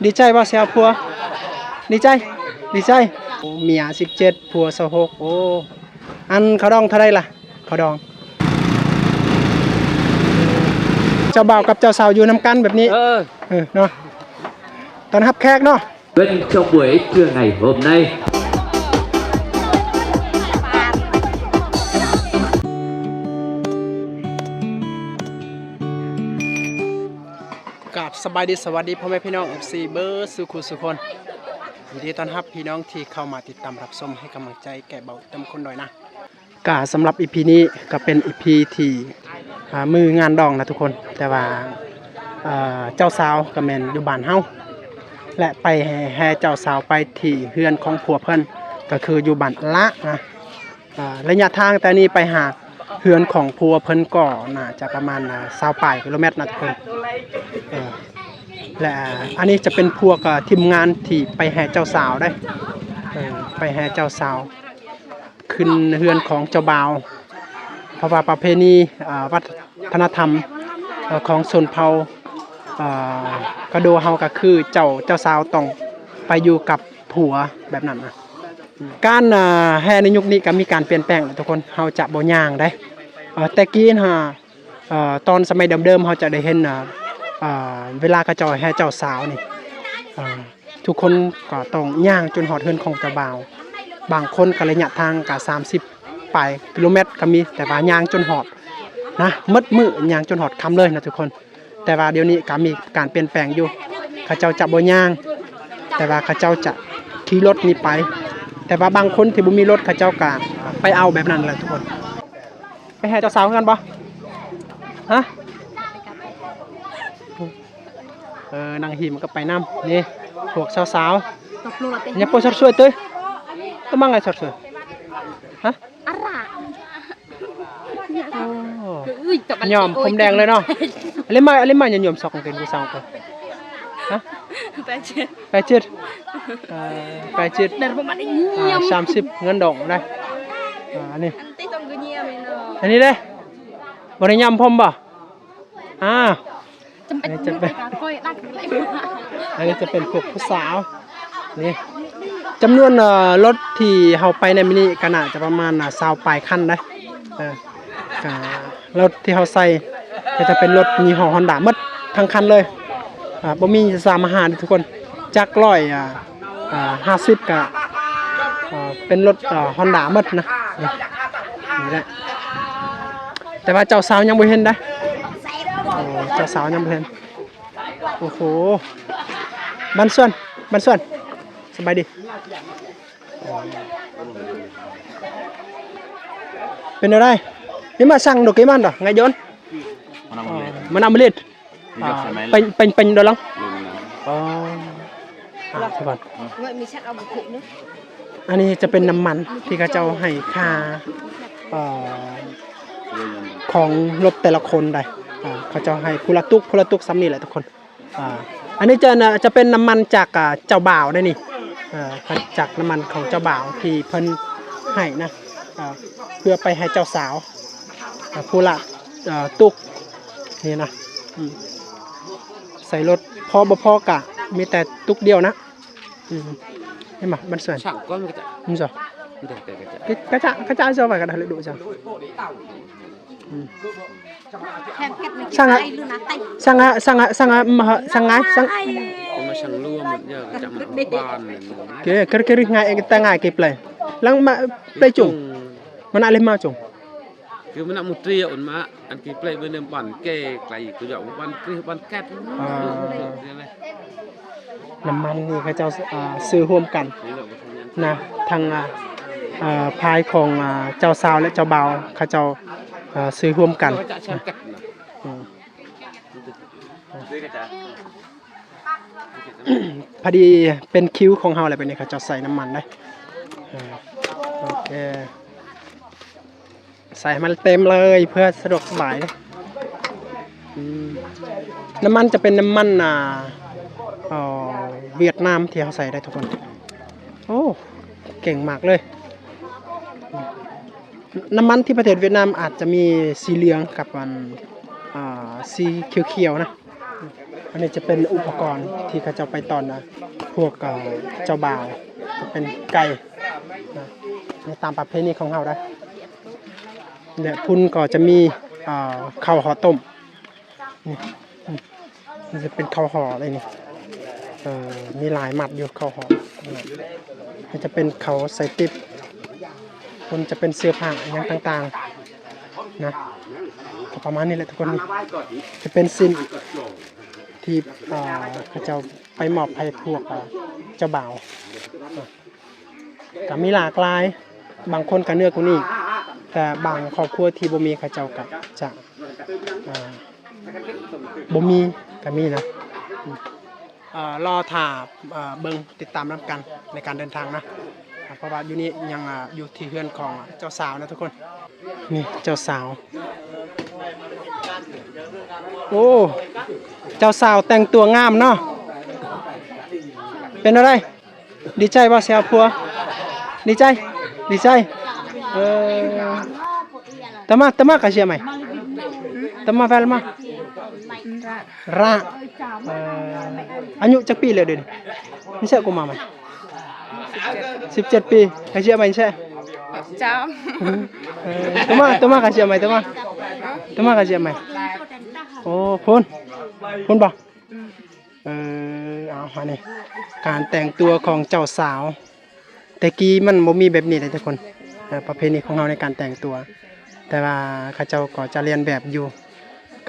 ດີໃຈບໍ່ ຊິເອົາຜົວ? ດີໃຈ ດີໃຈ. ໂອ້ ເມຍສິບເຈັດ ຜົວຊາວຫົກ. ໂອ້ ອັນເຂົ້າດອງເທົ່າໃດລະ? ເຂົ້າດອງ. ເຈົ້າບ່າວກັບເຈົ້າສາວຢູ່ນຳກັນແບບນີ້. ເອີ ເອີເນາະ ຕ້ອນຮັບແຂກເນາະ. Bên trong buổi trưa ngày hôm nay. ກາບສະບາຍດີ ສະຫວັດດີພໍ່ແມ່ພີ່ນ້ອງ ເອັຟຊີ ເບິດສູ່ຄູ່ສູ່ຄົນ. ຍິນດີຕ້ອນຮັບພີ່ນ້ອງທີ່ເຂົ້າມາຕິດຕາມຮັບຊົມ ໃຫ້ກຳລັງໃຈແກ່ເບົາເຕັມຄົນດ້ວຍນະ. ກະສຳລັບອີພີນີ້ກະເປັນອີພີທີ່ ອ່າ ມື້ງານດອງນະທຸກຄົນ. ແຕ່ວ່າ ເອີ ເຈົ້າສາວກະແມ່ນຢູ່ບ້ານເຮົາ ແລະ ໄປແຫ່ເຈົ້າສາວໄປທີ່ເຮືອນຂອງຜົວເພິ່ນ ກະຄືຢູ່ບ້ານອະລະນະ. ອ່າ ໄລຍະທາງແຕ່ນີ້ໄປຫາເຮືອນຂອງຜົວເພິ່ນກໍໜ້າຈະປະມານ ອ່າ ຊາວປາຍກິໂລແມັດນະທຸກຄົນ. ເອີ ແລະ ອັນນີ້ຈະເປັນພວກ ເອີ ທີມງານທີ່ໄປແຫ່ເຈົ້າສາວເດ້. ເອີ ໄປແຫ່ເຈົ້າສາວ ຂຶ້ນເຮືອນຂອງເຈົ້າບ່າວ ເພາະວ່າປະເພນີ ອ່າ ວັດທະນະທຳ ເອີ ຂອງຊົນເຜົ່າ ເອີ ກະໂດເຮົາກະຄືເຈົ້າ ເຈົ້າສາວຕ້ອງໄປຢູ່ກັບຜົວແບບນັ້ນນະ. ການ ອ່າ ແຫ່ໃນຍຸກນີ້ກະມີການປ່ຽນແປງແຫຼະທຸກຄົນ. ເຮົາຈະບໍ່ຍ່າງໄດ໋. ເອີ ແຕ່ກີ້ຫັ້ນ ເອີ ຕອນສະໄໝເດີມໆ ເຮົາຈະໄດ້ເຫັນ ເອີ ເວລາເຂົາເຈົ້າແຫ່ເຈົ້າສາວນີ້ ເອີ ທຸກຄົນກໍຕ້ອງຍ່າງຈົນຮອດເຮືອນຂອງເຈົ້າບ່າວ. ບາງຄົນກໍໄລຍະທາງກໍສາມສິບປາຍກິໂລແມັດກໍມີ ແຕ່ວ່າຍ່າງຈົນຮອດນະ ໝົດມື້ຍ່າງຈົນຮອດຄ່ຳເລີຍນະທຸກຄົນ. ແຕ່ວ່າດຽວນີ້ກໍມີການປ່ຽນແປງຢູ່ ເຂົາເຈົ້າຈະບໍ່ຍ່າງ ແຕ່ວ່າເຂົາເຈົ້າຈະຂີ່ລົດນີ້ໄປ. ແຕ່ວ່າບາງຄົນທີ່ບໍ່ມີລົດ ເຂົາເຈົ້າກໍໄປເອົາແບບນັ້ນແຫຼະທຸກຄົນ. ໄປຫາເຈົ້າສາວຄືກັນບໍ່? ຮະ? ເອີ ນາງຫິມກໍໄປນຳ ນີ້ ພວກສາວໆ. ຍັງບໍ່ສອດສວຍເຕີຍ ຕະມັງໄງສອດສວຍ? ຮະ? ໂອ້ ຍ້ອມຜົມແດງເລີຍເນາະ. ອັນນີ້ມາ ອັນນີ້ມາຍ້ອມຊອກກາງເກງຜູ້ສາວກ່ອນ. ຮະ? ແປດເຈັດ ແປດເຈັດ ເອີ ແປດເຈັດ ສາມສິບເງິນດອງໄດ໋. ອັນນີ້ ອັນນີ້ເດ້ ບໍ່ໄດ້ຍ້ອມຜົມບໍ່? ອ່າ ອັນນີ້ຈະເປັນ ອັນນີ້ຈະເປັນພວກຜູ້ສາວ. ນີ້ ຈຳນວນ ເອີ ລົດທີ່ເຮົາໄປໃນມື້ນີ້ກໍໜ້າຈະປະມານ ເອີ ຊາວປາຍຄັນໄດ໋. ເອີ ກໍລົດທີ່ເຮົາໃສ່ກໍຈະເປັນລົດຍີ່ຫໍ້ຮອນດ້າໝົດທັງຄັນເລີຍ. ອ່າ ບໍ່ມີສາມມາຫາເດ້ທຸກຄົນ. ຈັກຮ້ອຍ ອ່າ ອ່າ ຫ້າສິບກະ ອ່າ ເປັນລົດ ອ່າ ຮອນດ້າໝົດນະ. ນີ້ ນີ້ແຫຼະ ແຕ່ວ່າເຈົ້າສາວຍັງບໍ່ເຫັນໄດ໋. ໂອ້ ເຈົ້າສາວຍັງບໍ່ເຫັນ. ໂອ້ໂຫ ບ້ານສວນ ບ້ານສວນ ສະບາຍດີ. ເປັນແນວໃດ? ນີ້ມາສັ່ງດອກກີມັນດອກ ໄງຍົນ? ມານຳເມລັດ ມານຳເມລັດ. ເປັນ ເປັນ ເປັນດອນຫຼັງ. ອໍ ອັນນີ້ຈະເປັນນ້ຳມັນທີ່ເຂົາເຈົ້າໃຫ້ຄ່າ ເອີ ຂອງລົດແຕ່ລະຄົນໄດ໋. ເຂົາເຈົ້າໃຫ້ຜູ້ລະຕຸກ ຜູ້ລະຕຸກສ່ຳນີ້ແຫຼະທຸກຄົນ. ອ່າ ອັນນີ້ຈະ ຈະເປັນນ້ຳມັນຈາກ ອ່າ ເຈົ້າບ່າວເດ້ນີ້. ເອີ ຈາກນ້ຳມັນຂອງເຈົ້າບ່າວທີ່ເພິ່ນໃຫ້ນະ ເພື່ອໄປໃຫ້ເຈົ້າສາວ ຜູ້ລະ ເອີ ຕຸກນີ້ນະ. ອືມ ໃສ່ລົດພໍບໍ່ພໍກະມີແຕ່ຕຸກດຽວນະ. ອືມ ເຫັນບໍ່ ບ້ານສວນ ເຫັນບໍ່? ກະຈະ ກະຈະ ກະຈະເຈົ້າໄວ້ກະໄດ້ ດູເຈົ້າ. ອືມ Sang a, sang a, sang a, sang a, sang a, sang a. Kê, kê, kê, ngai, ta ngai kê plei. Lang ma plei chung. Mana leh ma chung. Kê mana mutri un ma, an kê plei bơnê ban kê klai kê yo ban kê ban kat. ນ້ຳມັນນີ້ເຂົາເຈົ້າ ອ່າ ຊື້ຮ່ວມກັນນະ ທັງ ອ່າ ອ່າ ຝ່າຍຂອງ ອ່າ ເຈົ້າສາວ ແລະ ເຈົ້າບ່າວ ເຂົາເຈົ້າ ອ່າ ຊື້ຮ່ວມກັນນະ. ອືມ ພໍດີເປັນຄິວຂອງເຮົາແລ້ວ ບາດນີ້ເຂົາເຈົ້າໃສ່ນ້ຳມັນເດ້. ເອີ ໂອເຄ. ໃສ່ໃຫ້ມັນເຕັມເລີຍ ເພື່ອສະດວກສະບາຍເດ້. ອືມ ນ້ຳມັນຈະເປັນນ້ຳມັນ ອ່າ ເອີ ຫວຽດນາມທີ່ເຮົາໃສ່ໄດ້ທຸກຄົນ. ໂອ້ ເກັ່ງມາກເລີຍ. ນ້ຳມັນທີ່ປະເທດຫວຽດນາມອາດຈະມີສີເຫຼືອງກັບອັນ ອ່າ ສີຂຽວໆນະ. ອັນນີ້ຈະເປັນອຸປະກອນທີ່ເຂົາເຈົ້າໄປຕ້ອນນະ ພວກ ເອີ ເຈົ້າບ່າວ ຈະເປັນໄກ່ນະ ໃນຕາມປະເພນີຂອງເຮົາໄດ໋. ແລະ ພຸ້ນກໍຈະມີ ເອີ ເຂົ້າຫໍ່ຕົ້ມ ນີ້ ນີ້ຈະເປັນເຂົ້າຫໍ່ເລີຍນີ້ ເອີ ມີຫຼາຍມັດຢູ່ເຂົ້າຫໍ່. ນີ້ຈະເປັນເຂົ້າໃສ່ຕິບ ພຸ້ນຈະເປັນເສື້ອຜ້າຫຍັງຕ່າງໆນະ ກໍປະມານນີ້ແຫຼະທຸກຄົນ. ນີ້ຈະເປັນຊິ້ນທີ່ ເອີ ເຂົາເຈົ້າໄປມອບໃຫ້ພວກ ເອີ ເຈົ້າບ່າວ. ກໍມີຫຼາກຫຼາຍ ບາງຄົນກໍເໜືອກວ່ານີ້ ແຕ່ບາງຄອບຄົວທີ່ບໍ່ມີ ເຂົາເຈົ້າກໍຈະ ເອີ ບໍ່ມີກໍມີນະ. ເອີ ລໍຖ້າ ເອີ ເບິ່ງຕິດຕາມນຳກັນໃນການເດີນທາງນະ ເພາະວ່າຢູ່ນີ້ຍັງ ເອີ ຢູ່ທີ່ເຮືອນຂອງເຈົ້າສາວນະທຸກຄົນ. ນີ້ເຈົ້າສາວ ໂອ້ ເຈົ້າສາວແຕ່ງຕົວງາມເນາະ ເປັນແນວໃດ? ດີໃຈບໍ່ ຊິເອົາຜົວ? ດີໃຈ ດີໃຈ. ເອີ Tama, tama ka siya, May? Tama, Velma? Ra. ເອີ ອາຍຸຈັກປີແລ້ວເດນີ້? ມີເຊກກູມາໄໝ? ສິບເຈັດປີ. Ka siya, May, siya? Jam. ເອີ Tama, tama ka siya, May, tama. Tama ka siya, May. ໂອ້ ພຸ້ນ ພຸ້ນບໍ່? ເອີ ເອົາ ອັນນີ້ການແຕ່ງຕົວຂອງເຈົ້າສາວ ແຕ່ກີ້ມັນບໍ່ມີແບບນີ້ເດ້ທຸກຄົນ ເອີ ປະເພນີຂອງເຮົາໃນການແຕ່ງຕົວ ແຕ່ວ່າເຂົາເຈົ້າກໍຈະລຽນແບບຢູ່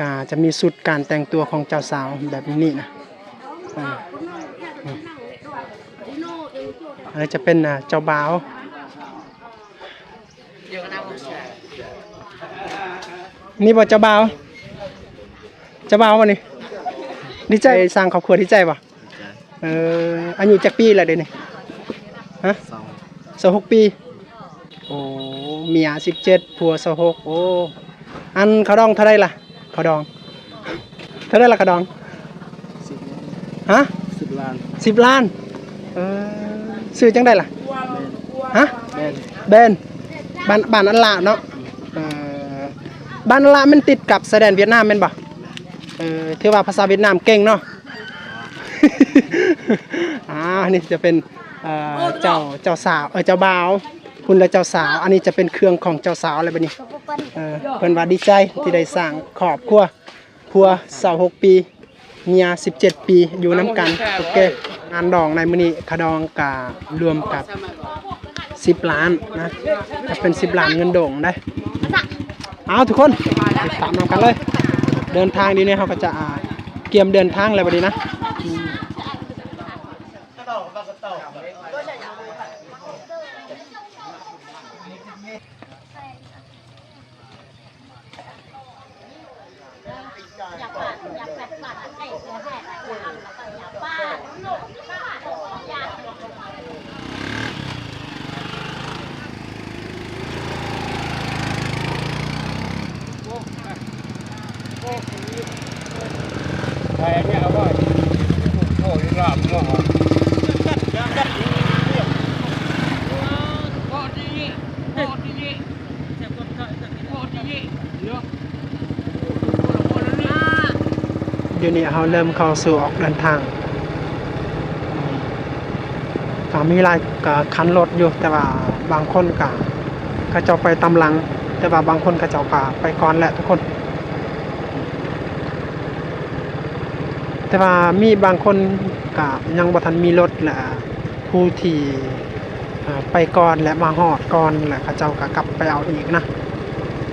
ກໍຈະມີຊຸດການແຕ່ງຕົວຂອງເຈົ້າສາວແບບນີ້ນະ. ເອີ ນີ້ ອັນນີ້ຈະເປັນ ເອີ ເຈົ້າບ່າວ. ນີ້ບໍ່ເຈົ້າບ່າວ? ເຈົ້າບ່າວບໍ່ນີ້? ດີໃຈສ້າງຄອບຄົວ ດີໃຈບໍ່? ເອີ ອາຍຸຈັກປີແລ້ວເດນີ້? ຮະ? ຊາວຫົກປີ. ໂອ້ ເມຍສິບເຈັດ ຜົວຊາວຫົກ. ໂອ້ ອັນເຂົ້າດອງເທົ່າໃດລະ? ເຂົ້າດອງ ເທົ່າໃດລະຂະດອງ? ສິບລ້ານ. ຮະ? ສິບລ້ານ. ສິບລ້ານ. ເອີ ຊື່ຈັ່ງໃດລະ? ຮະ? ແບນ. ແບນ. ບ້ານ ບ້ານອັນລະເນາະ. ເອີ ບ້ານອັນລະມັນຕິດກັບຊາຍແດນຫວຽດນາມແມ່ນບໍ່? ເອີ ຖືວ່າພາສາຫວຽດນາມເກັ່ງເນາະ. ອ່າ ນີ້ຈະເປັນ ເອີ ເຈົ້າ ເຈົ້າສາວ ເອີ ເຈົ້າບ່າວ ພຸ້ນລະເຈົ້າສາວ. ອັນນີ້ຈະເປັນເຄື່ອງຂອງເຈົ້າສາວແລ້ວບັດນີ້. ເອີ ເພິ່ນວ່າດີໃຈທີ່ໄດ້ສ້າງຄອບຄົວ ຜົວຊາວຫົກປີ ເມຍສິບເຈັດປີ ຢູ່ນຳກັນ. ໂອເຄ ງານດອງໃນມື້ນີ້ ຂະດອງກະລວມກັບສິບລ້ານນະ ກະເປັນສິບລ້ານເງິນດົງໄດ໋. ເອົາ ທຸກຄົນ ຕິດຕາມນຳກັນເລີຍ. ເດີນທາງດຽວນີ້ເຮົາກໍຈະ ອາ ກຽມເດີນທາງແລ້ວບັດນີ້ນະ.ດຽວນີ້ເຮົາເລີ່ມເຂົ້າສູ່ອອກເດີນທາງ ກໍມີຫຼາຍ ກໍຄັນລົດຢູ່ ແຕ່ວ່າບາງຄົນກໍ ເຂົາເຈົ້າໄປຕາມຫຼັງ ແຕ່ວ່າບາງຄົນເຂົາເຈົ້າກໍໄປກ່ອນແຫຼະທຸກຄົນ. ແຕ່ວ່າມີບາງຄົນກໍຍັງບໍ່ທັນມີລົດ ແລະ ຜູ້ທີ່ ເອີ ໄປກ່ອນ ແລະ ມາຮອດກ່ອນ ແລະ ເຂົາເຈົ້າກໍກັບໄປເອົາອີກນະ.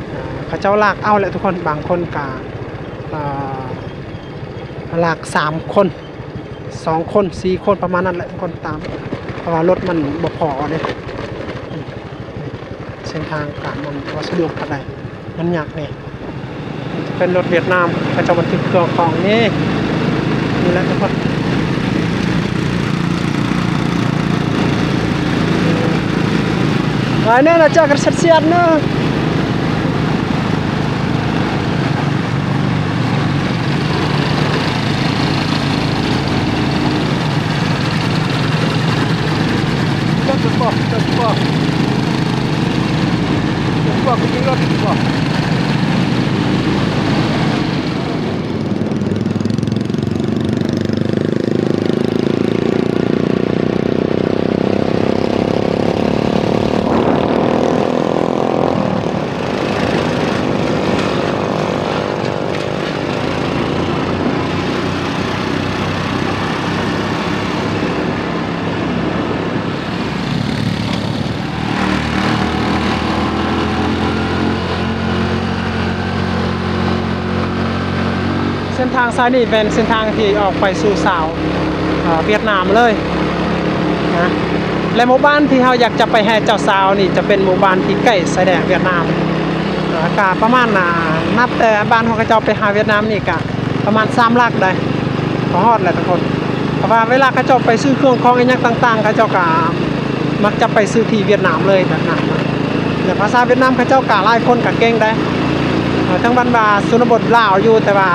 ເອີ ເຂົາເຈົ້າລາກເອົາແຫຼະທຸກຄົນ ບາງຄົນກໍ ເອີ ລາກສາມຄົນ ສອງຄົນ ສີ່ຄົນ ປະມານນັ້ນແຫຼະທຸກຄົນ ຕາມ ເພາະວ່າລົດມັນບໍ່ພໍເດ້. ເສັ້ນທາງການມັນບໍ່ສະດວກປານໃດ ມັນຍາກແດ່. ເປັນລົດຫວຽດນາມ ເຂົາເຈົ້າບັນທຶກເຄື່ອງຂອງນີ້ ນີ້ແຫຼະທຸກຄົນ. ໄປແນ່ລະ ເຈົ້າກັນຊັດຊຽດເນາະ. ເຈົ້າຈະບອກ ເຈົ້າຈະບອກ ເຈົ້າຈະບອກ ໄປຍິງລົດ ຈະບອກ. ທາງສາຍນີ້ແມ່ນເສັ້ນທາງທີ່ອອກໄປສູ່ຊາວ ເອີ ຫວຽດນາມເລີຍນະ ແລະ ໝູ່ບ້ານທີ່ເຮົາຢາກຈະໄປແຫ່ເຈົ້າສາວນີ້ ຈະເປັນໝູ່ບ້ານທີ່ໃກ້ຊາຍແດນຫວຽດນາມ ເອີ ກະປະມານ ອາ ນັບແຕ່ບ້ານຂອງເຂົາເຈົ້າໄປຫາຫວຽດນາມນີ້ກະປະມານສາມຫຼັກໄດ໋ ກໍຮອດແລ້ວທຸກຄົນ. ເພາະວ່າເວລາເຂົາເຈົ້າໄປຊື້ເຄື່ອງຂອງອີ່ຫຍັງຕ່າງໆ ເຂົາເຈົ້າກະມັກຈະໄປຊື້ທີ່ຫວຽດນາມເລີຍແບບນັ້ນ. ແລະ ພາສາຫວຽດນາມເຂົາເຈົ້າກະຫຼາຍຄົນກະເກັ່ງໄດ໋ ເອີ ເຖິງແມ່ນວ່າຊົນນະບົດລາວຢູ່ ແຕ່ວ່າ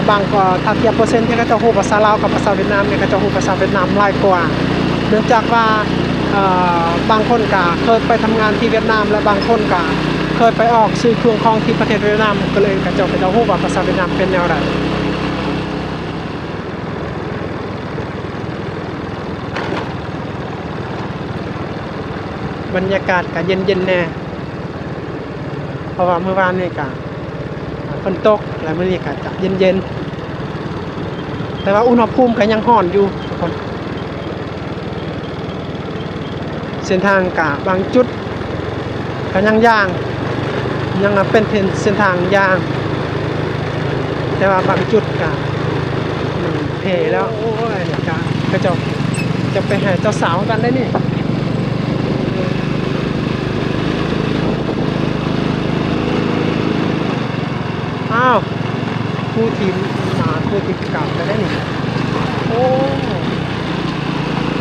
ບາງກໍ ຖ້າທຽບເປີເຊັນທີ່ເຂົາເຈົ້າຮູ້ພາສາລາວກັບພາສາຫວຽດນາມນີ້ ເຂົາເຈົ້າຮູ້ພາສາຫວຽດນາມຫຼາຍກວ່າ ເນື່ອງຈາກວ່າ ເອີ ບາງຄົນກະເຄີຍໄປທຳງານທີ່ຫວຽດນາມ ແລະ ບາງຄົນກະເຄີຍໄປອອກຊື້ເຄື່ອງຂອງທີ່ປະເທດຫວຽດນາມ ກໍເລີຍເຂົາເຈົ້າ ເຂົາເຈົ້າຮູ້ວ່າພາສາຫວຽດນາມເປັນແນວໃດ. ບັນຍາກາດກະເຢັນໆແດ່ ເພາະວ່າມື້ວານນີ້ກະຝົນຕົກ ແລະ ມື້ນີ້ກະຈະເຢັນໆ ແຕ່ວ່າອຸນຫະພູມກະຍັງຮ້ອນຢູ່ທຸກຄົນ. ເສັ້ນທາງກະບາງຈຸດກະຍັງຢາງ ຍັງເປັນເສັ້ນທາງຢາງ ແຕ່ວ່າບາງຈຸດກະມັນເພແລ້ວ. ໂອ້ຍ ກະ ເຂົາເຈົ້າຈະໄປຫາເຈົ້າສາວກັນໄດ໋ນີ້. ອ້າວ ຜູ້ທີມມາ ຜູ້ທີມກັບໄດ້ນີ້. ໂອ້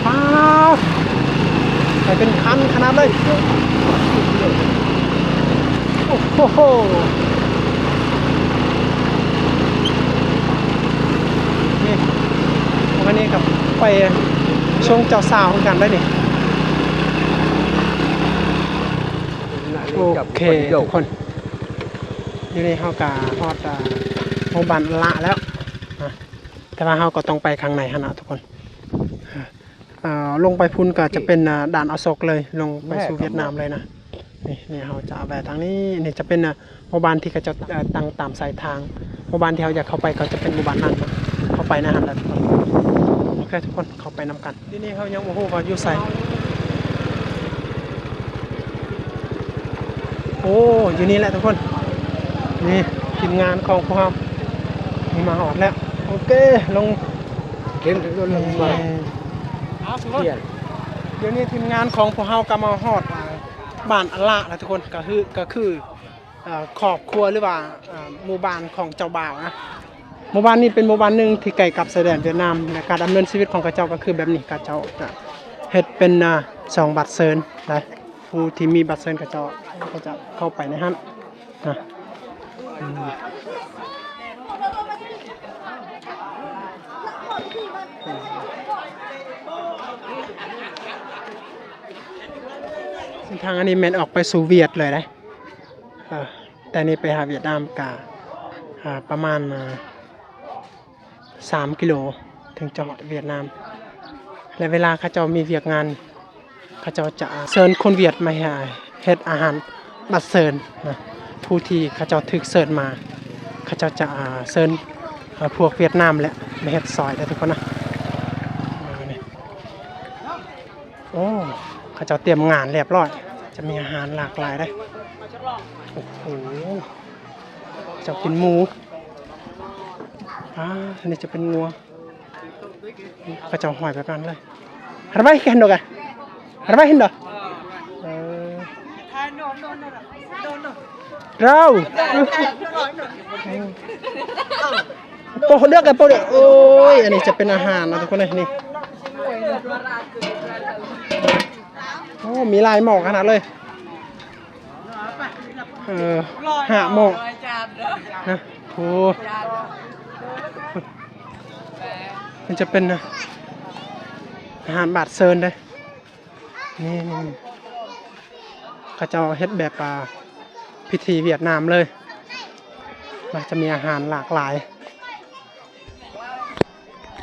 ປ້າດ ໄປເປັນຄັນຂະໜາດເລີຍ. ໂອ້ໂຫ ນີ້ ອັນນີ້ກໍໄປສົ່ງເຈົ້າສາວຄືກັນໄດ໋ນີ້. ໂອເຄ ທຸກຄົນ ດຽວນີ້ເຮົາກໍຮອດ ອ່າ ໝູ່ບ້ານລະແລ້ວນະ ແຕ່ວ່າເຮົາກໍຕ້ອງໄປຂ້າງໃນຫັ້ນນະທຸກຄົນ. ເອີ ລົງໄປພຸ້ນກໍຈະເປັນ ອ່າ ດ່ານອະໂສກເລີຍ ລົງໄປສູ່ຫວຽດນາມເລີຍນະ. ນີ້ ນີ້ເຮົາຈະແວະທາງນີ້ ນີ້ຈະເປັນ ອ່າ ໝູ່ບ້ານທີ່ເຂົາເຈົ້າ ເອີ ຕັ້ງຕາມສາຍທາງ. ໝູ່ບ້ານທີ່ເຮົາຢາກເຂົ້າໄປກໍຈະເປັນໝູ່ບ້ານນັ້ນເນາະ ເຂົ້າໄປໃນຫັ້ນແຫຼະທຸກຄົນ. ໂອເຄ ທຸກຄົນ ເຂົ້າໄປນຳກັນ. ດຽວນີ້ເຮົາຍັງບໍ່ຮູ້ວ່າຢູ່ໃສ. ໂອ້ ຢູ່ນີ້ແຫຼະທຸກຄົນ. ນີ້ທີມງານຂອງພວກເຮົາ ນີ້ມາຮອດແລ້ວ. ໂອເຄ ລົງ ເຫັນ ລົງມາ. ດຽວນີ້ທີມງານຂອງພວກເຮົາກໍມາຮອດ ອ່າ ບ້ານອະລະແລ້ວທຸກຄົນ. ກໍຄື ກໍຄື ເອີ ຄອບຄົວ ຫຼືວ່າ ເອີ ໝູ່ບ້ານຂອງເຈົ້າບ່າວນະ. ໝູ່ບ້ານນີ້ເປັນໝູ່ບ້ານໜຶ່ງທີ່ໃກ້ກັບຊາຍແດນຫວຽດນາມ ແລະ ການດຳເນີນຊີວິດຂອງເຂົາເຈົ້າກໍຄືແບບນີ້. ເຂົາເຈົ້າຈະເຮັດເປັນ ອ່າ ສອງບັດເຊີນໄດ໋. ຜູ້ທີ່ມີບັດເຊີນເຂົາເຈົ້າ ເຂົາຈະເຂົ້າໄປໃນຫັ້ນນະ. ເສັ້ນທາງອັນນີ້ແມ່ນອອກໄປສູ່ຫວຽດເລີຍເດ້. ເອີ ແຕ່ນີ້ໄປຫາຫວຽດນາມກະ ອ່າ ປະມານ ອ່າ ສາມກິໂລ ເຖິງຈະຮອດຫວຽດນາມ. ແລະ ເວລາເຂົາເຈົ້າມີວຽກງານ ເຂົາເຈົ້າຈະເຊີນຄົນຫວຽດມາເຮັດອາຫານບັດເຊີນນະ. ຜູ້ທີ່ເຂົາເຈົ້າຖືກເຊີນມາ ເຂົາເຈົ້າຈະເຊີນພວກຫວຽດນາມແຫຼະມາເຮັດຊ່ອຍເດີທຸກຄົນນະ. ໂອ້ ເຂົາເຈົ້າຕຽມງານລຽບຮ້ອຍ ຈະມີອາຫານຫຼາກຫຼາຍເດ້. ໂອ້ໂຫ ເຈົ້າກິນໝູ ອ່າ ອັນນີ້ຈະເປັນງົວ ເຂົາເຈົ້າຫ້ອຍແບບນັ້ນເລີຍ. Harvai kah ndo kah? Harvai ndo. ເອີ Rau. ໂອ້ ເລືອກກັນ ໂອ້ ໂອ້ຍ ອັນນີ້ຈະເປັນອາຫານນະທຸກຄົນເອີຍ ນີ້. ໂອ້ ມີຫຼາຍໝໍ້ຂະໜາດເລີຍ ເອີ ຫ້າໝໍ້ນະ. ໂອ້ ມັນຈະເປັນອາຫານບາດເຊີນເດ້. ນີ້ ນີ້ ເຂົາເຈົ້າເຮັດແບບ ອ່າ ພິທີຫວຽດນາມເລີຍ ມັນຈະມີອາຫານຫຼາກຫຼາຍ.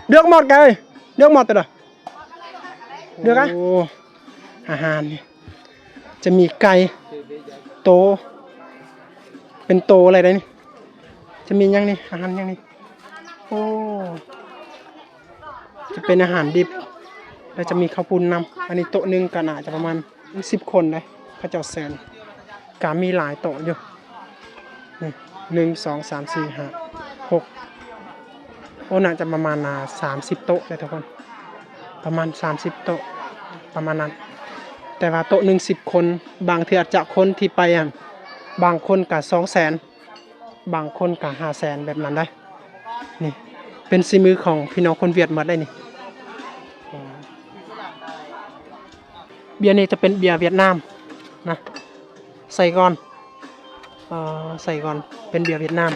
ເລືອກໝົດກະເອີຍ ເລືອກໝົດເດີ ເລືອກອະ. ໂອ້ ອາຫານນີ້ ຈະມີໄກ່ໂຕ ເປັນໂຕເລີຍເດ້ນີ້. ຈະມີຫຍັງນີ້ ອາຫານຫຍັງນີ້ ໂອ້ ຈະເປັນອາຫານດິບ ແລ້ວຈະມີເຂົ້າປຸ້ນນຳ. ອັນນີ້ໂຕະໜຶ່ງກໍໜ້າຈະປະມານສິບຄົນເດ້ ເຂົາເຈົ້າເຊີນ ກະມີຫຼາຍໂຕະຢູ່. ນີ້ ໜຶ່ງ ສອງ ສາມ ສີ່ ຫ້າ ຫົກ ໂອ້ ໜ້າຈະປະມານ ອ່າ ສາມສິບໂຕະເດ້ທຸກຄົນ ປະມານສາມສິບໂຕະ ປະມານນັ້ນ. ແຕ່ວ່າໂຕະໜຶ່ງສິບຄົນ ບາງເທື່ອອາດຈະຄົນທີ່ໄປຫັ້ນ ບາງຄົນກະສອງແສນ ບາງຄົນກະຫ້າແສນ ແບບນັ້ນໄດ໋. ນີ້ເປັນສີມືຂອງພີ່ນ້ອງຄົນຫວຽດໝົດໄດ໋ນີ້. ເບຍນີ້ຈະເປັນເບຍຫວຽດນາມນະ ໃສ່ກ່ອນ ເອີ ໃສ່ກ່ອນ ເປັນເບຍຫວຽດນາມ.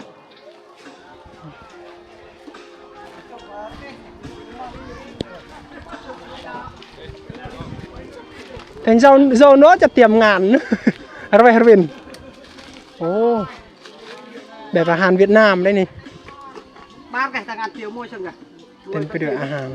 ແຕ່ເຈົ້າ ເຈົ້າເນາະຈະຕຽມງານ ເຮົາໄປ ເຮົາເປັນ ໂອ້ ແບບອາຫານຫວຽດນາມໄດ໋ນີ້ ເຕັມໄປດ້ວຍອາຫານ. ນ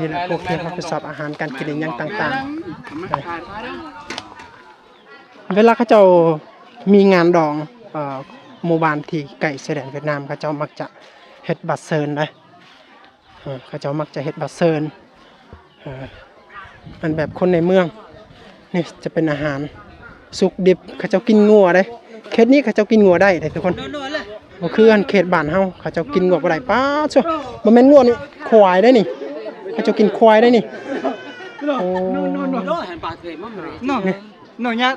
ີ້ແຫຼະ ພວກທີ່ຮັບຜິດຊອບອາຫານການກິນອີ່ຫຍັງຕ່າງໆ. ເວລາເຂົາເຈົ້າມີງານດອງ ເອີ ໝູ່ບ້ານທີ່ໃກ້ຊາຍແດນຫວຽດນາມ ເຂົາເຈົ້າມັກຈະເຮັດບັດເຊີນເດ້. ເອີ ເຂົາເຈົ້າມັກຈະເຮັດບັດເຊີນ ເອີ ອັນແບບຄົນໃນເມືອງ. ນີ້ຈະເປັນອາຫານສຸກດິບ ເຂົາເຈົ້າກິນງົວເດ້. ເຂດນີ້ເຂົາເຈົ້າກິນງົວໄດ້ເດ້ທຸກຄົນ ບໍ່ຄືອັນເຂດບ້ານເຮົາ ເຂົາເຈົ້າກິນງົວບໍ່ໄດ້. ປາດໂທ້ ບໍ່ແມ່ນງົວນີ້ ຄວາຍເດ້ນີ້ ເຂົາເຈົ້າກິນຄວາຍເດ້ນີ້. ໂອ້ ນີ້ ໂນຍາ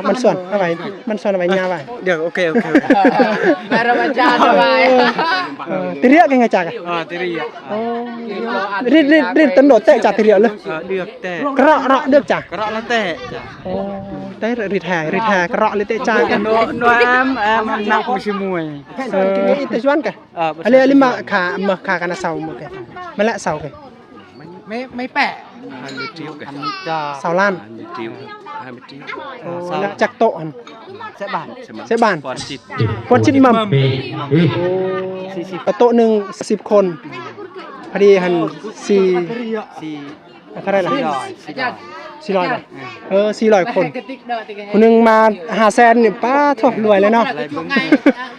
ມັນຊວນເອົາໄວ້ ມັນຊວນເອົາໄວ້ຍາໄວ້. ດຽວ ໂອເຄ ໂອເຄ ໂອເຄ ເອີ ຕິເຣຍກະໄງຈັກ ເອີ ຕິເຣຍ ໂອ້ ຣິດ ຣິດ ຣິດຕັນໂດແຕະຈັກຕິເຣຍເລີຍ ເອີ ເດືອກແຕະ ກະເຣາະເຣາະເດືອກຈັກ ກະເຣາະລະແຕະ ໂອ້ ແຕະຣິດແທ ຣິດແທ ກະເຣາະລິແຕະຈັກ ໂນ ໂນ ແອມ ແອມ ນັກມວຍ ເອີ ອິຕະຊວນກະ ເອີ ອາເລ ອາເລ ມາຂາ ມາຂາກັນນະເຊົາມື້ກະ ມາແລະເຊົາກະ ໄມ່ ໄມ່ແປະ ເຊົາລ້ານ ໂອ້ ແລ້ວຈັກໂຕະຫັ້ນ ເຊບານ ເຊບານ ປອນຈິດ ປອນຈິດໝໍ້າ ໂອ້ ສີ່ສິບ ໂຕະໜຶ່ງສິບຄົນ ພໍດີຫັ້ນ ສີ່ ສີ່ ເທົ່າໃດລະ ສີ່ຮ້ອຍ ສີ່ຮ້ອຍ ເອີ ສີ່ຮ້ອຍຄົນ ຜູ້ໜຶ່ງມາຫ້າແສນນີ້ ປາດໂທ້ ລວຍແລ້ວເນາະ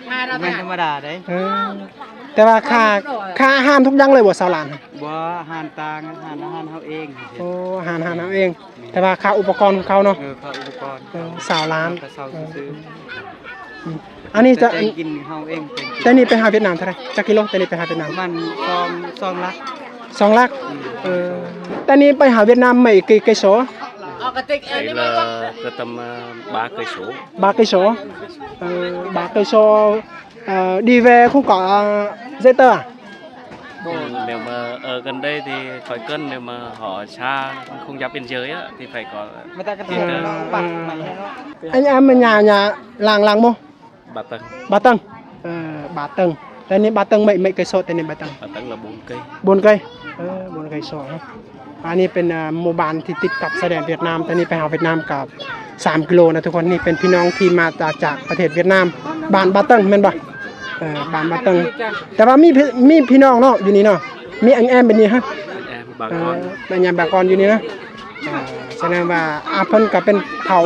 ແມ່ນທຳມະດາເດ້ ເອີ ແຕ່ວ່າຄ່າ ຄ່າອາຫານທຸກຢ່າງເລີຍບໍ່ ຊາວລ້ານ? ບໍ່ ອາຫານຕ່າງ ອາຫານ ອາຫານເຮົາເອງ ໂອ້ ອາຫານ ອາຫານເຮົາເອງ ແຕ່ວ່າຄ່າອຸປະກອນຂອງເຂົາເນາະ ເອີ ຄ່າອຸປະກອນ ເອີ ຊາວລ້ານ ເຮົາກະເຊົ່າ ເອີ ຊື່ໆ ອັນນີ້ຈະ ແຕ່ງກິນເຮົາເອງ ແຕ່ນີ້ໄປຫາຫວຽດນາມເທົ່າໃດ ຈັກກິໂລ ແຕ່ນີ້ໄປຫາຫວຽດນາມ? ປະມານສອງ ສອງຫຼັກ ສອງຫຼັກ ອືມ ເອີ ແຕ່ນີ້ໄປຫາຫວຽດນາມ ໄມ້ໄກ່ ໄກ່ໂຊ ໄປລະ ກະຕຳມາ ບາໄກ່ໂຊ ບາໄກ່ໂຊ ເອີ ບາໄກ່ໂຊ Ờ, đi về không có, ờ, giấy tờ à? Ừm, nếu mà ở gần đây thì khỏi cần, nếu mà họ xa, không giáp biên giới á, thì phải có giấy tờ. Anh em nhà, nhà làng, làng mô? Bà Tân. Bà Tân. Ờ, Bà Tân. ແຕ່ນີ້ Bà Tân ໄມ້ ໄມ້ໄກ່ໂຊ ແຕ່ນີ້ Bà Tân. Bà Tân là bốn cây. ບວນໄກ່ ເອີ ບວນໄກ່ໂຊເນາະ. ອັນນີ້ເປັນ ເອີ ໝູ່ບ້ານທີ່ຕິດກັບຊາຍແດນຫວຽດນາມ ແຕ່ນີ້ໄປຫາຫວຽດນາມກະສາມກິໂລນະທຸກຄົນ. ນີ້ເປັນພີ່ນ້ອງທີ່ມາຈາກ ຈາກປະເທດຫວຽດນາມ ບ້ານບາເຕີງແມ່ນບໍ່? ເອີ ບ້ານບາເຕີງ ແຕ່ວ່າມີ ມີພີ່ນ້ອງເນາະຢູ່ນີ້ເນາະ ມີອັນແອມເປັນນີ້ຮະ ເອີ ແມ່ນຫຍັງບາກອນຢູ່ນີ້ນະ. ເອີ ສະແດງວ່າ ອາ ເພິ່ນກະເປັນເຜົ່າ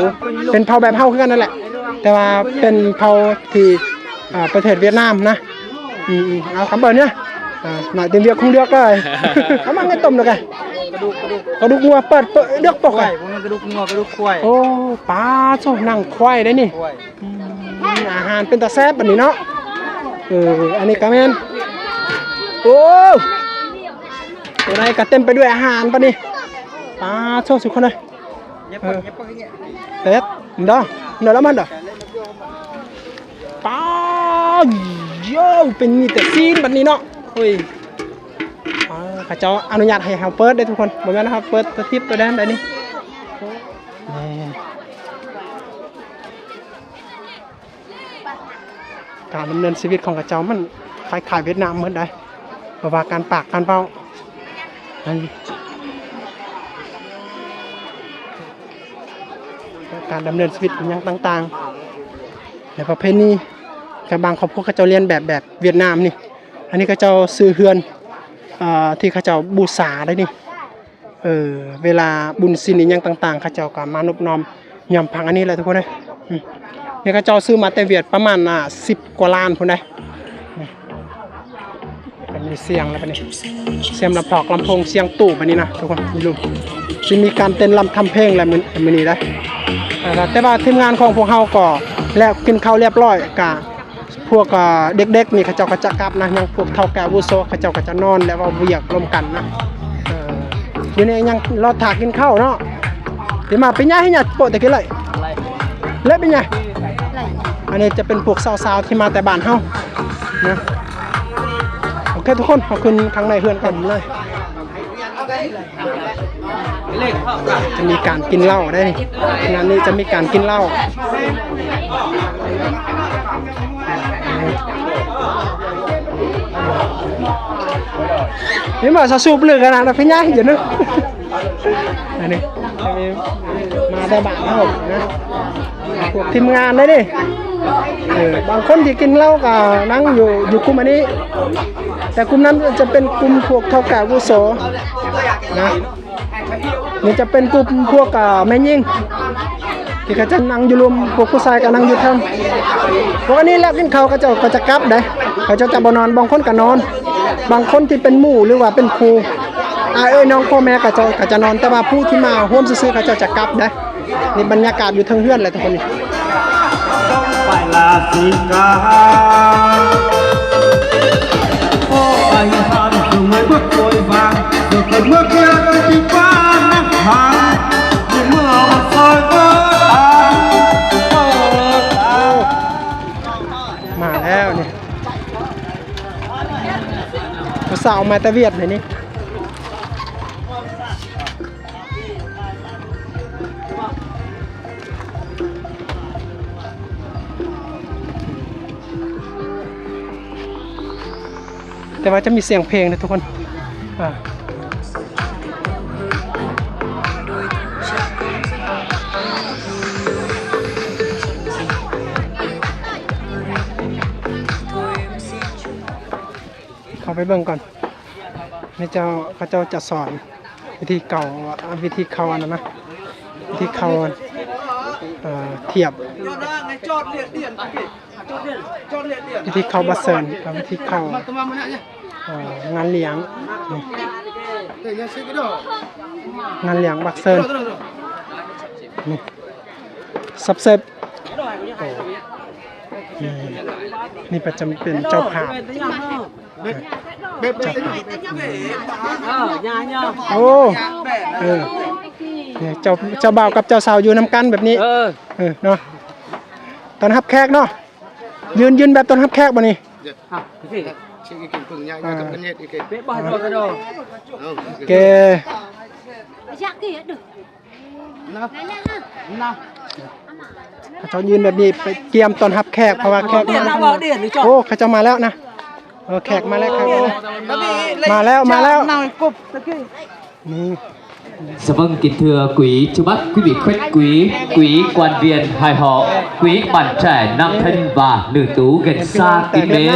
ເປັນເຜົ່າແບບເຮົາຄືກັນນັ້ນແຫຼະ ແຕ່ວ່າເປັນເຜົ່າທີ່ ເອີ ປະເທດຫວຽດນາມນະ. ອືມໆ ເອົາຄຳເບິ່ງເນຍ ເອີ ໜ້ອຍເຕັມວຽກຄົງເລືອກເລີຍ ເອົາມາເງິນຕົ້ມເລີຍກະ ກະດູກ ກະດູກ ກະດູກງົວ ເປີດ ເປີດ ເລືອກປົກ ຄວາຍ ກະ ພວກນັ້ນກະດູກງົວ ກະດູກຄວາຍ. ໂອ້ ປາໂທ້ ໜັງຄວາຍເດ້ນີ້ ຄວາຍ. ອືມ ອາຫານເປັນຕາແຊບບັດນີ້ເນາະ. ເອີ ອັນນີ້ກະແມ່ນ ໂອ້ ໂຕໃດກະເຕັມໄປດ້ວຍອາຫານບັດນີ້ ປາໂທ້ ທຸກຄົນເອີຍ. ເອີ ເປັດ ເດີ ເດີລະມັນເດີ ປາ ໂຢ ເປັນມີແຕ່ຊີ້ນບັດນີ້ເນາະ. ໂອ້ຍ ອາ ເຂົາເຈົ້າອະນຸຍາດໃຫ້ເຮົາເປີດເດ້ທຸກຄົນ ບໍ່ແມ່ນເຮົາເປີດຕົວທິບຕົວແດນໄດ້ນີ້. ນີ້ ການດຳເນີນຊີວິດຂອງເຂົາເຈົ້າມັນຄ້າຍໆຫວຽດນາມໝົດໃດ໋ ບໍ່ວ່າການປາກການເວົ້າ ການດຳເນີນຊີວິດອີ່ຫຍັງຕ່າງໆ ແລະ ປະເພນີ ກະບາງຄອບຄົວເຂົາເຈົ້າລຽນແບບ ແບບຫວຽດນາມນີ້. ອັນນີ້ເຂົາເຈົ້າຊື່ເຮືອນ ເອີ ທີ່ເຂົາເຈົ້າບູຊາໄດ້ນີ້. ເອີ ເວລາບຸນສິນອີ່ຫຍັງຕ່າງໆ ເຂົາເຈົ້າກະມານົບນ້ອມຍຳຟັງອັນນີ້ແຫຼະທຸກຄົນເອີຍ. ອືມ ນີ້ເຂົາເຈົ້າຊື້ມາແຕ່ຫວຽດປະມານ ອ່າ ສິບກວ່າລ້ານພຸ້ນໃດ໋. ນີ້ ເປັນ ມີສຽງແລ້ວບັດນີ້ ສຽງລຳພອກລຳໂພງ ສຽງຕູ້ບັດນີ້ນະທຸກຄົນ ຢູ່ລຸ່ມ ຊິມີການເຕັ້ນລຳທຳເພງແລ້ວມື້ ມື້ນີ້ໄດ໋. ແຕ່ວ່າທີມງານຂອງພວກເຮົາກໍແລ້ວ ກິນເຂົ້າລຽບຮ້ອຍ ກະ ພວກ ເອີ ເດັກໆນີ້ເຂົາເຈົ້າກໍຈະກັບນະ ຍັງພວກເຖົ້າແກ່ອາວຸໂສເຂົາເຈົ້າກໍຈະນອນ ແລະ ເວົ້າວຽກລົມກັນນະ. ເອີ ດຽວນີ້ຍັງລໍຖ້າກິນເຂົ້າເນາະ. ທີ່ມາເປັນຫຍັງເຮັດຫຍັງໂປະແຕ່ກີ້ເລີຍ ເລີຍເປັນຫຍັງ. ອັນນີ້ຈະເປັນພວກສາວໆທີ່ມາແຕ່ບ້ານເຮົານະ. ໂອເຄທຸກຄົນ ເຮົາຂຶ້ນຂ້າງໃນເຮືອນກັນເລີຍ. ຈະມີການກິນເຫຼົ້າໄດ໋ ງານນີ້ຈະມີການກິນເຫຼົ້າ. ນີ້ມາສະສູບເລີກນະ ເປັນຫຍັງຢູ່ເນາະ. ອັນນີ້ ອັນນີ້ມາແຕ່ບ້ານເຮົານະ ພວກທີມງານໄດ໋ນີ້. ເອີ ບາງຄົນທີ່ກິນເຫຼົ້າກໍນັ່ງຢູ່ ຢູ່ກຸ່ມອັນນີ້ ແຕ່ກຸ່ມນັ້ນຈະເປັນກຸ່ມພວກເຖົ້າແກ່ອາວຸໂສນະ. ນີ້ຈະເປັນກຸ່ມພວກ ເອີ ແມ່ຍິງ ທີ່ເຂົາຈະນັ່ງຢູ່ລຸ່ມ ພວກຜູ້ຊາຍກໍນັ່ງຢູ່ເທິງ. ພວກອັນນີ້ແລ້ວກິນເຂົ້າ ເຂົາເຈົ້າກໍຈະກັບໄດ໋ ເຂົາເຈົ້າຈະບໍ່ນອນ ບາງຄົນກໍນອນ ບາງຄົນທີ່ເປັນໝູ່ ຫຼືວ່າເປັນຄູ່ ອາເອີຍນ້ອງພໍ່ແມ່ ເຂົາເຈົ້າກໍຈະນອນ ແຕ່ວ່າຜູ້ທີ່ມາຮ່ວມຊື່ໆ ເຂົາເຈົ້າຈະກັບໄດ໋. ນີ້ບັນຍາກາດຢູ່ເທິງເຮືອນແຫຼະທຸກຄົນນີ້. ມາແລ້ວນີ້ ຜູ້ສາວມາແຕ່ຫວຽດນີ້. ແຕ່ວ່າຈະມີສຽງເພງເດີທຸກຄົນ. ອາ ເຂົ້າໄປເບິ່ງກ່ອນ. ນີ້ເຈົ້າ ເຂົາເຈົ້າຈະສອນວິທີເຂົ້າ ວິທີເຂົ້າອັນນັ້ນນະ ວິທີເຂົ້າ ເອີ ທຽບ ວິທີເຂົ້າບັດເຊີນ ແລະ ວິທີເຂົ້າ ເອີ ງານລ້ຽງ ນີ້ ງານລ້ຽງບັດເຊີນ ນີ້ ສັບເສັບ ໂອ້ ນີ້ ນີ້ປະຈຳເປັນເຈົ້າພາບ. ໂອ້ ເອີ ນີ້ເຈົ້າ ເຈົ້າບ່າວກັບເຈົ້າສາວຢູ່ນຳກັນແບບນີ້ ເອີ ເອີ ເນາະ ຕ້ອນຮັບແຂກເນາະ ຢືນ ຢືນແບບຕ້ອນຮັບແຂກບໍ່ນີ້ ອ່າ ໂອເຄ. ເຂົາເຈົ້າຢືນແບບນີ້ ໄປກຽມຕ້ອນຮັບແຂກ ເພາະວ່າແຂກມາ ໂອ້ ເຂົາເຈົ້າມາແລ້ວນະ ເອີ ແຂກມາແລ້ວ ແຂກມາແລ້ວ ມາແລ້ວ ມາແລ້ວ ນີ້ Sa vâng, kính thưa quý, trước mắt quý vị khách quý, quý quan viên hai họ, quý bạn trẻ nam thân và nữ tú gần xa kính mến.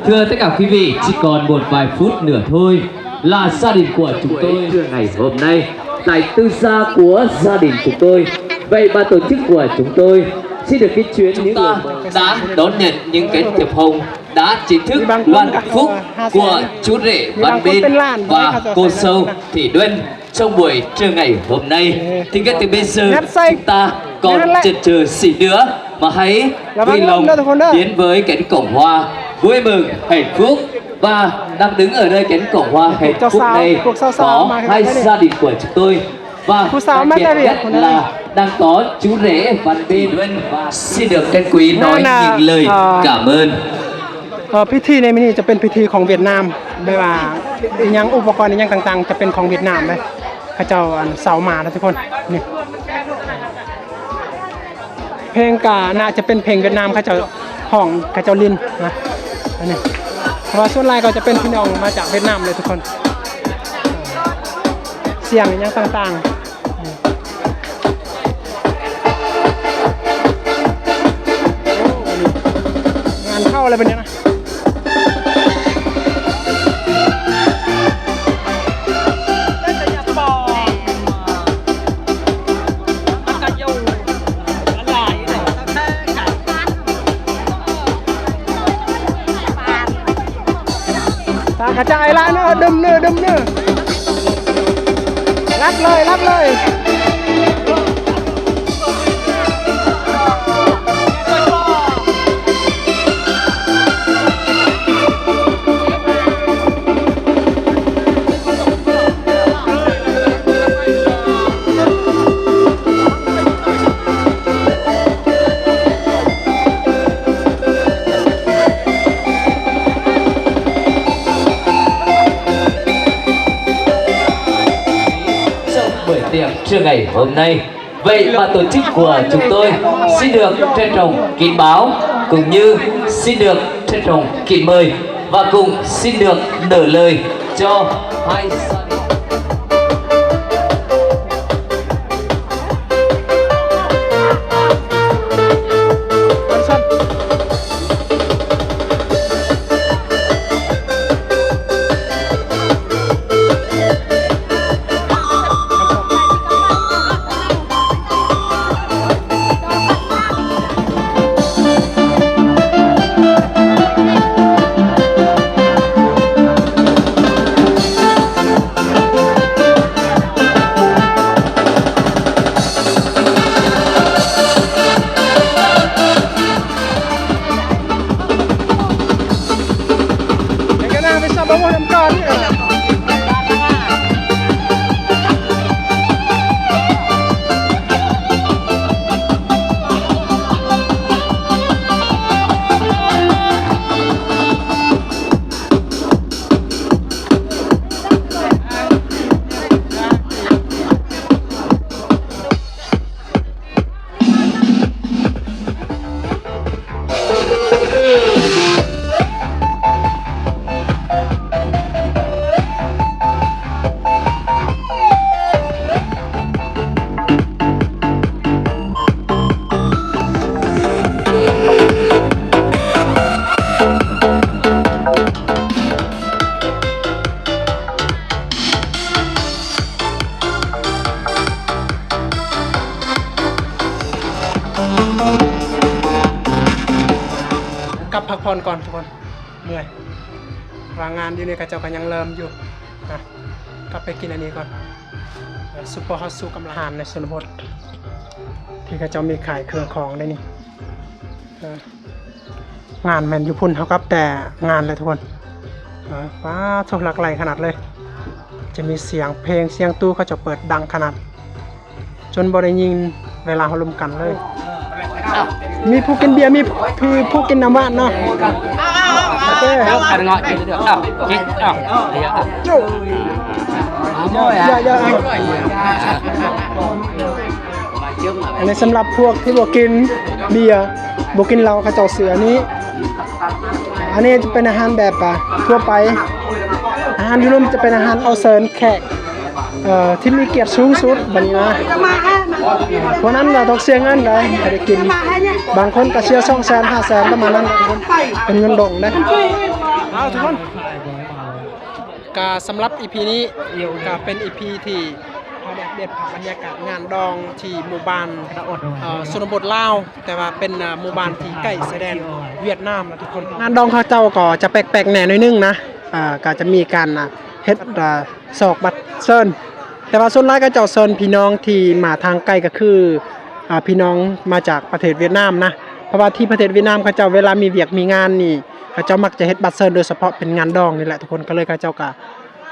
Thưa tất cả quý vị, chỉ còn một vài phút nữa thôi là gia đình của chúng tôi trưa ngày hôm nay tại tư gia của gia đình chúng tôi. Vậy ban tổ chức của chúng tôi xin được kính chuyển những lời mời. Đã đón nhận những cái thiệp hồng đã chính thức ban hạnh phúc của chú rể Văn Bên và cô dâu Thị Duân trong buổi trưa ngày hôm nay. Thì ngay từ bây giờ chúng ta còn chần chừ gì nữa mà hãy vui lòng tiến với cánh cổng hoa vui mừng hạnh phúc. Và đang đứng ở nơi cánh cổng hoa hạnh phúc này có hai gia đình của chúng tôi. Và đặc biệt nhất là đang có chú rể Văn Bên. Xin được các quý nói những lời cảm ơn. ເອີ ພິທີໃນມື້ນີ້ຈະເປັນພິທີຂອງຫວຽດນາມ ແບບວ່າອີ່ຫຍັງ ອຸປະກອນອີ່ຫຍັງຕ່າງໆ ຈະເປັນຂອງຫວຽດນາມເດ້ ເຂົາເຈົ້າ ອັນ ເຊົ່າມານະທຸກຄົນ ນີ້ ເພງກະໜ້າຈະເປັນເພງຫວຽດນາມ ເຂົາເຈົ້າຮ້ອງ ເຂົາເຈົ້າຫຼິ້ນນະ ອັນນີ້ ເພາະວ່າສ່ວນຫຼາຍກໍຈະເປັນພີ່ນ້ອງມາຈາກຫວຽດນາມເລີຍທຸກຄົນ ສຽງອີ່ຫຍັງຕ່າງໆ. ງານເຂົ້າແລ້ວບັດນີ້ນະ ຕາມ ກະຈາຍລະເນີ ດຶມເນີ ດຶມເນີ ລັດເລີຍ ລັດເລີຍ. Trong buổi tiệc trưa ngày hôm nay, vậy ban tổ chức của chúng tôi xin được trân trọng kính báo, cũng như xin được trân trọng kính mời và cũng xin được nở lời cho hai gia đình.ກັບພັກຜ່ອນກ່ອນທຸກຄົນ ເມື່ອຍ ວ່າງານຢູ່ນີ້ເຂົາເຈົ້າກໍຍັງເລີ່ມຢູ່ນະ. ກັບໄປກິນອັນນີ້ກ່ອນ ເອີ ຊຸບເປີຮອດຊູກຳລັງ ຮ້ານໃນຊົນນະບົດ ທີ່ເຂົາເຈົ້າມີຂາຍເຄື່ອງຂອງໃນນີ້ ເອີ ງານແມ່ນຢູ່ພຸ້ນ ເຮົາກັບແຕ່ງານແຫຼະທຸກຄົນ. ເອີ ປາໂທ້ ຫຼັກໄຫຼຂະໜາດເລີຍ ຈະມີສຽງເພງ ສຽງຕູ້ ເຂົາເຈົ້າເປີດດັງຂະໜາດ ຈົນບໍ່ໄດ້ຍິນເວລາເຮົາລົມກັນເລີຍ. ມີຜູ້ກິນເບຍ ມີ ມີຜູ້ກິນນ້ຳຫວານເນາະ. ໂອເຄ ເອົາ ເອົາ ເອົາ ເອົາ ເອົາ ເອົາ ອັນນີ້ສຳລັບພວກທີ່ບໍ່ກິນເບຍ ບໍ່ກິນເຫຼົ້າ ເຂົາເຈົ້າຊື້ອັນນີ້. ອັນນີ້ຈະເປັນອາຫານແບບ ອ່າ ທົ່ວໄປ. ອາຫານຢູ່ລຸ່ມຈະເປັນອາຫານເອົາເຊີນແຂກ ເອີ ທີ່ມີກຽດສູງສຸດບັດນີ້ນະ. ເພາະນັ້ນລະຕ້ອງເສຍເງິນເດ້ ໃຫ້ໄດ້ກິນ. ບາງຄົນກໍເສຍສອງແສນ ຫ້າແສນ ປະມານນັ້ນ ເປັນເງິນດົງເດ້. ເອົາທຸກຄົນ ກະສຳລັບອີພີນີ້ກະເປັນອີພີທີ່ເຮົາໄດ້ອັບເດດພາບບັນຍາກາດງານດອງທີ່ໝູ່ບ້ານ ເອີ ຊົນນະບົດລາວ ແຕ່ວ່າເປັນ ເອີ ໝູ່ບ້ານທີ່ໃກ້ຊາຍແດນຫວຽດນາມນະທຸກຄົນ. ງານດອງເຂົາເຈົ້າກໍຈະແປກໆແດ່ໜ້ອຍໜຶ່ງນະ ເອີ ກໍຈະມີການ ອ່າ ເຮັດ ອ່າ ສອກບັດເຊີນ ແຕ່ວ່າສ່ວນຫຼາຍເຂົາເຈົ້າເຊີນພີ່ນ້ອງທີ່ມາທາງໃກ້ ກໍຄື ອ່າ ພີ່ນ້ອງມາຈາກປະເທດຫວຽດນາມນະ. ເພາະວ່າທີ່ປະເທດຫວຽດນາມເຂົາເຈົ້າເວລາມີວຽກມີງານນີ້ ເຂົາເຈົ້າມັກຈະເຮັດບັດເຊີນ ໂດຍສະເພາະເປັນງານດອງນີ້ແຫຼະທຸກຄົນ. ກໍເລີຍເຂົາເຈົ້າກໍ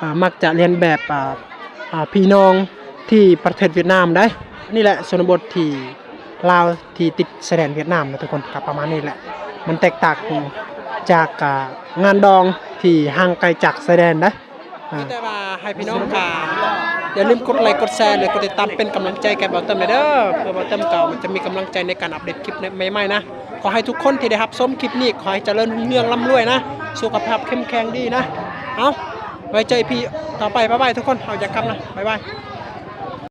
ອ່າ ມັກຈະລຽນແບບ ອ່າ ອ່າ ພີ່ນ້ອງທີ່ປະເທດຫວຽດນາມໄດ໋. ນີ້ແຫຼະຊົນນະບົດທີ່ລາວທີ່ຕິດຊາຍແດນຫວຽດນາມນະທຸກຄົນ ກໍປະມານນີ້ແຫຼະ. ມັນແຕກຕ່າງຈາກ ອ່າ ງານດອງທີ່ຫ່າງໄກຈາກຊາຍແດນໄດ໋. ອ່າ ມີແຕ່ວ່າໃຫ້ພີ່ນ້ອງກໍຢ່າລືມກົດໄລ ກົດແຊ ແລະ ກົດຕິດຕາມເປັນກຳລັງໃຈແກ່ບ່າວເຕີມແດ່ເດີ ເພື່ອບ່າວເຕີມກໍຈະມີກຳລັງໃຈໃນການອັບເດດຄລິບໃໝ່ໆນະ. ຂໍໃຫ້ທຸກຄົນທີ່ໄດ້ຮັບຊົມຄລິບນີ້ ຂໍໃຫ້ຈະເລີນຮຸ່ງເຮືອງ ລ່ຳລວຍນະ ສຸຂະພາບເຂັ້ມແຂງດີນະ. ເອົາ ໄວ້ເຈີອີພີຕໍ່ໄປ. ບາຍບາຍທຸກຄົນ ເຮົາຢາກກັບນະ. ບາຍບາຍ.